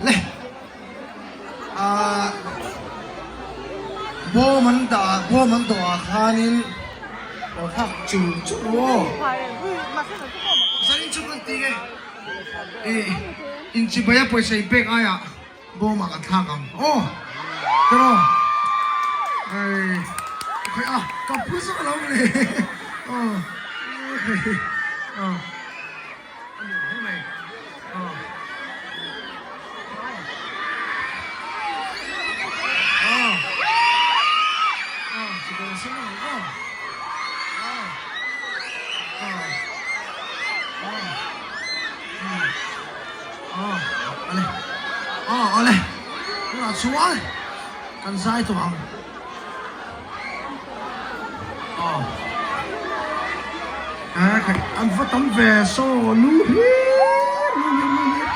Le ah bawm an dah bawm an dawh ah khanin lo thlak chur chur aw zanin chu kan ti nge ih inchibai a pawisa in pek aiah bawmah kan thlak ang aw tiraw hei khawi a ka phu zawk alo ni aw aw. A nuam hle mai. Aw. Aw. Aw, chikawr sen ang aw. Aw. Aw. Aw. Hmm. Aw, ale. Aw, ale. Tunah chuan kan zai tawh ang. An va tam ve saw lu hlir lu hlir lu hlir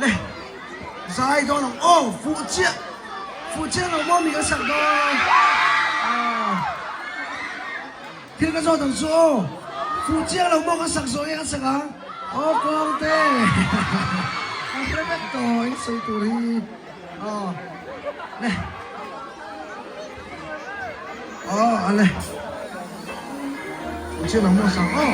le zai dawn ang aw fuh chiah fuh chiah lo maw mi kan sak dawn Thil ka zawt ang chu aw. Fuh chiang lo maw ka sak zawh nge ka sak ang? Aw Kawngte! Ka hre vek tawh in sawi tur hi. Aw le. Aw ale. Fuh chiang lo maw sak aw.